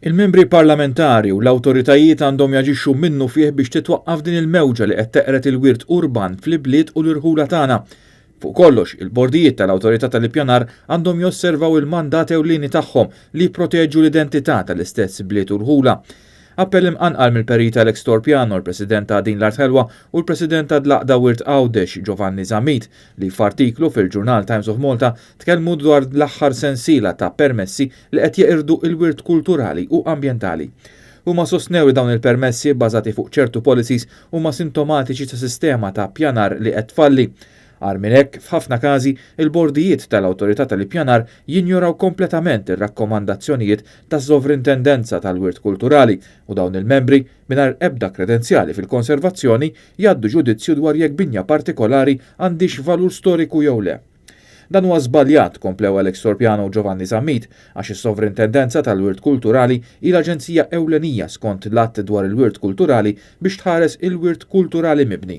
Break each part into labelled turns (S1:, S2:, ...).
S1: Il-membri parlamentari u l-awtoritajiet għandhom jaġixxu minnufih biex titwaqqaf din il-mewġa li qed teqred il-wirt urban fl-ibliet u l-irħula tagħna. Fuq kollox, il-bordijiet tal-Awtorità tal-Ippjanar għandhom josservaw il-mandat ewlieni tagħhom li jipproteġu l-identità tal-istess bliet u rħula. Appell imqanqal mill-Perit Alex Torpiano, l-President ta' Din l-Art Ħelwa u l-President ta' l-Għaqda Wirt Għawdex, Giovanni Zammit, li f'artiklu fil-ġurnal Times of Malta tkellmu dwar l-aħħar sensiela ta' permessi li qed jeqirdu il-wirt kulturali u ambjentali. Huma sostnew li dawn il-permessi bbażati fuq ċertu policies huma sintomatiċi ta' sistema ta' pjanar li qed tfalli. Agħar minn hekk, f'ħafna każi, il-bordijiet tal-Awtorità tal-Ippjanar jinjoraw kompletament ir-rakkomandazzjonijiet tas-Sovrintendenza tal-Wirt Kulturali u dawn il-membri, mingħajr ebda kredenzjali fil-konservazzjoni, jgħaddu ġudizzju dwar jekk binja partikolari għandhiex valur storiku jew le. Dan huwa żbaljat, komplew Alex Torpiano u Giovanni Zammit, għax is-Sovrintendenza tal-Wirt Kulturali hi l-aġenzija ewlenija skont l-Att dwar il-Wirt Kulturali biex tħares il-wirt kulturali mibni.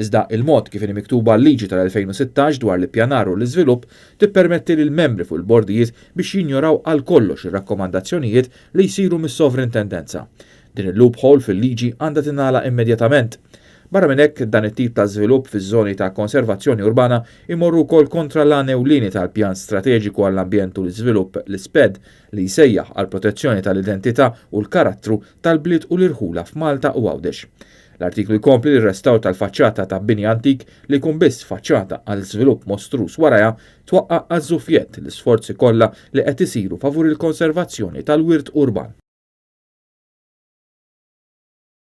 S1: Iżda il-mod kif inhi miktuba l-liġi tal-2016 dwar l-ippjanar u l-iżvilupp tippermetti lill-membri fuq il-bordijiet biex jinjoraw għal kollox ir-rakkomandazzjonijiet li jsiru mis-Sovrintendenza. Din il-loophole fil-liġi għandha tingħalaq immedjatament. Barra minn hekk, dan it-tip ta' żvilupp fiż-żoni ta' konservazzjoni urbana imorru wkoll kontra l-għan ewlieni tal-Pjan Strateġiku għall-Ambjent u l-Iżvilupp, l-ISPED, li jsejjaħ għall-protezzjoni tal-identità u l-karattru tal-bliet u l-irħula f'Malta u Għawdex. L-artiklu jkompli li r-restawr tal-faċċata ta' bini antik li jkun biss faċċata għal żvilupp mostruż warajha twaqqa' għaż-żufjett l-isforzi kollha li qed isiru favur il-konservazzjoni tal-wirt urban.